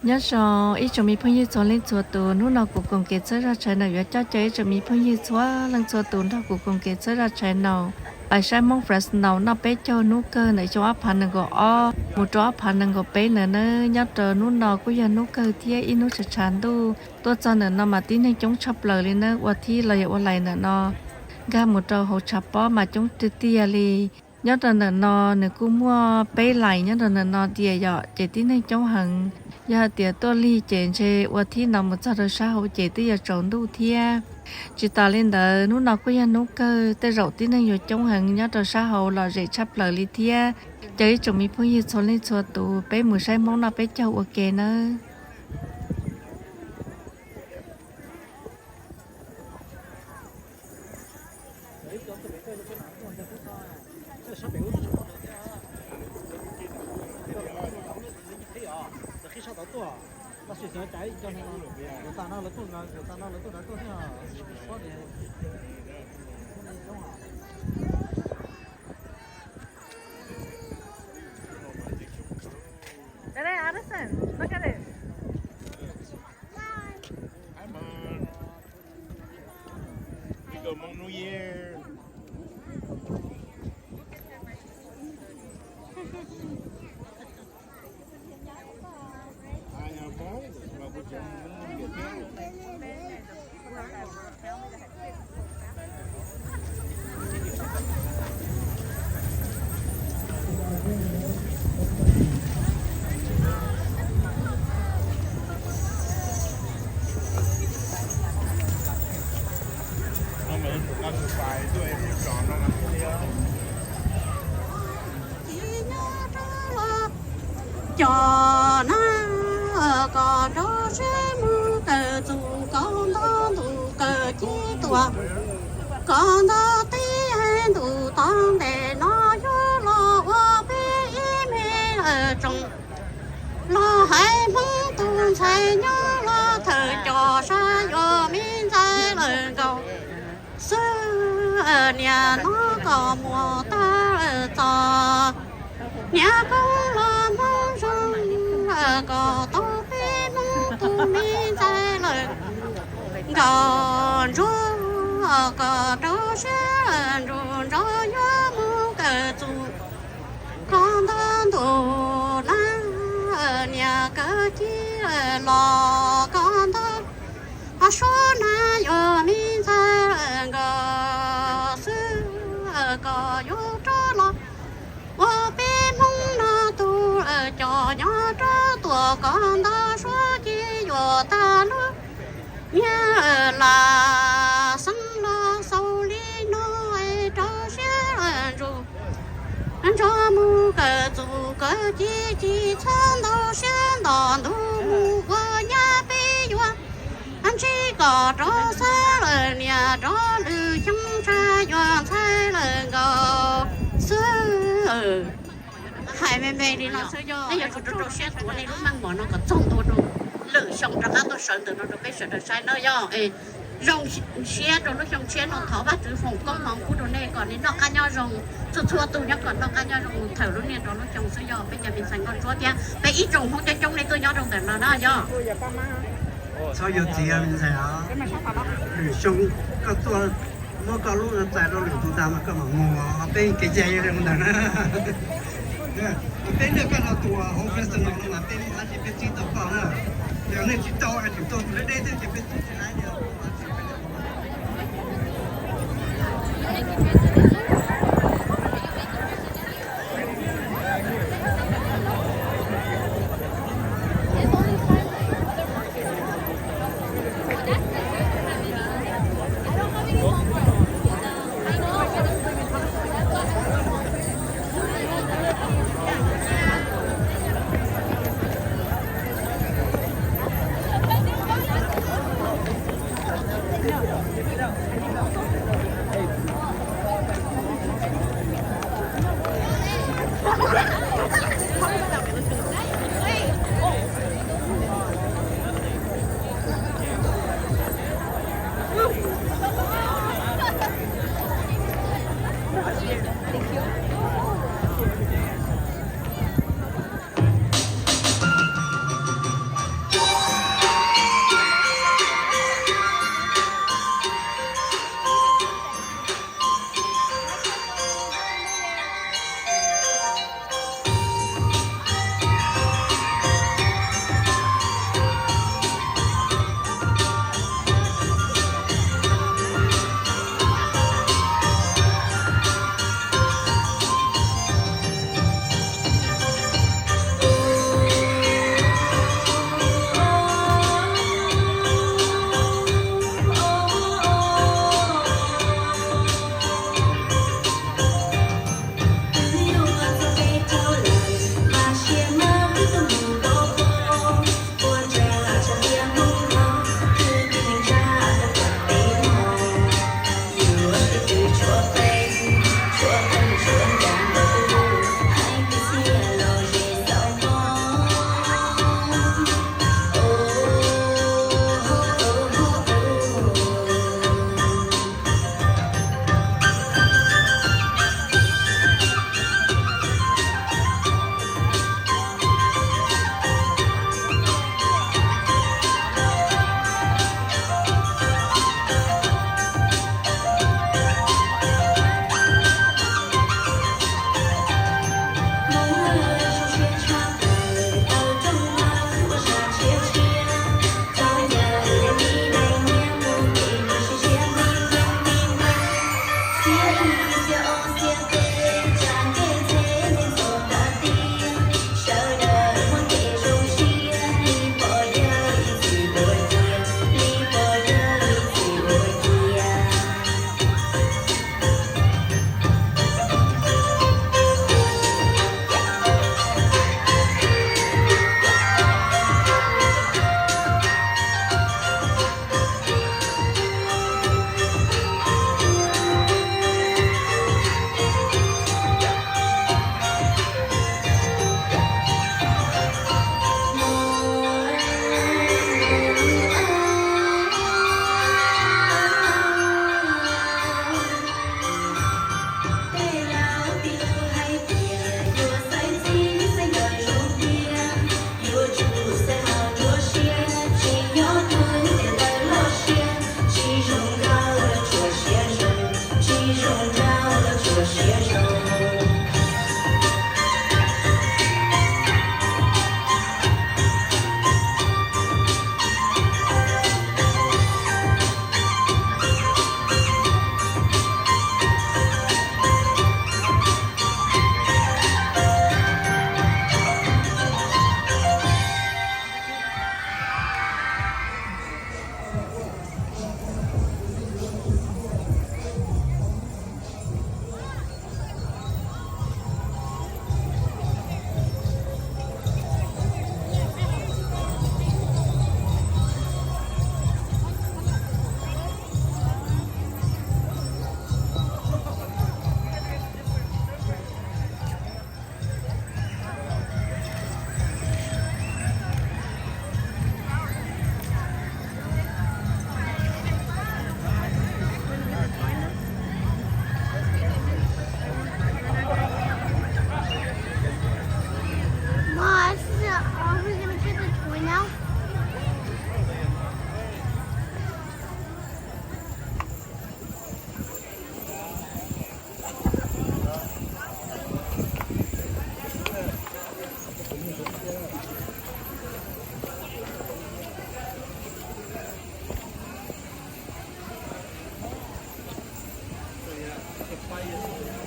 Nyob zoo ib tsoom me phooj ywg txhua leej txhua tus, hnub no kuv Koom Kev txhawb zaj tshais naum yuav coj caw ib tsoom me phooj ywg tshua leej txhua tus nrog kuv Koom Kev txhawb zaj tshais naum pais saib Hmoob Fresno noj peb caug hnub kawg ntawm xyoo ob phav nees nkaum ob mus rau ob phav nees nkaum peb ntawd nawb. Nyob rau hnub no kuj yog hnub kawg thiab ib hnub tshav tshav ntuj, tuaj txog ntawm no mas tib neeg coob tshaj plaws li nawb, ua thib los yog ua lais ntawm no nkag mus rau hauv tshav pob mas coob tiag tiag li. Nyob rau ntawm no nws kuj muaj peb lais nyob rau ntawm no tias yom, ces tib neeg coob heev. Yog hais tias tuaj lig ces ntshe ua thib no mus txog rau sab hauv ces twb yuav tsaus ntuj thiab. Tsis tas li ntawd hnub no kuj yog hnub kawg, tej zaum tib neeg yuav coob heev nyob rau sab hauv lom zem tshaj plaws li thiab. Caw ib tsoom me phooj ywg txhua leej txhua tus peb mus saib Hmoob noj peb caug ua ke nawb. Addison, look at it. Hi, Mom. Ib zaug Hmoob New Year. Cov na koj rau siab mus kawm txuj koj nto ntuj kawm ci tuaj, koj nto tib hais ntuj tau ntes no yuav los ua peb ib me lawm tsoom. Los hais Hmoob tus ntxhais nyob los thawm cov sab yuav me ntxhais lawm nkaus xwb. Niaj no koj muaj tag lawm txoj niam koob los Hmoob zoo, koj tau peb Hmoob tus me ntxhais lawm nkaus ntsuag, koj rau siab ntsuag nrog yuav mus kawm txuj koj nto ntuj na, niam kawm ci los koj nto suab na yuav me ntxhais lawm nkaus xwb, koj yuav rov los ua peb Hmoob no tus coj nyob rau tuaj koj nto suab ci yuav tag lub niag lam xeeb los xaus li no, rau siab ntsuag nrog mus kawm txuj kawm ci, tsis txhob ntau siab nto ntuj mus ua nyab peb yuav ntsib koj rov xwb lawm niam, rov lwm xyoo tsa yuav ntxhais lawm nkaus xwb. Hais me me li no xwb yog nej yuav tsum rau rau siab tuav nej lub meej mom no kom txog ntua rau lwm xyoo rov qab tuaj sawv ntawm no rau peb sawv daws saib nawb yog. Zoo siab rau lub xyoo tshiab no thov Vajtswv foom koob hmoov pub rau nej kom nej noj qab nyob zoo, txhua txhua tus nyob kom noj qab nyob zoo mus thawm lub niaj rau lub xyoo xwb yog. Peb cov me ntxhais nkauj ntsuab thiab peb ib tsoom Hmoob coob coob nej tuaj nyob rau ntawm no na yog. Txhob yuav txiv me ntxhais os. Lwm xyoo koj tuaj muab koj lub txais rau lwm tus tag mas koj mam mus, peb kev cai zoo ntawd na. Peb nrog koj los tus hauv Fresno no mas peb muaj dab tsi peb txib tau koj na. Yog nej tsis tau es tseem tuaj tus deb deb thiab ces peb txib tsis laib li. Yexus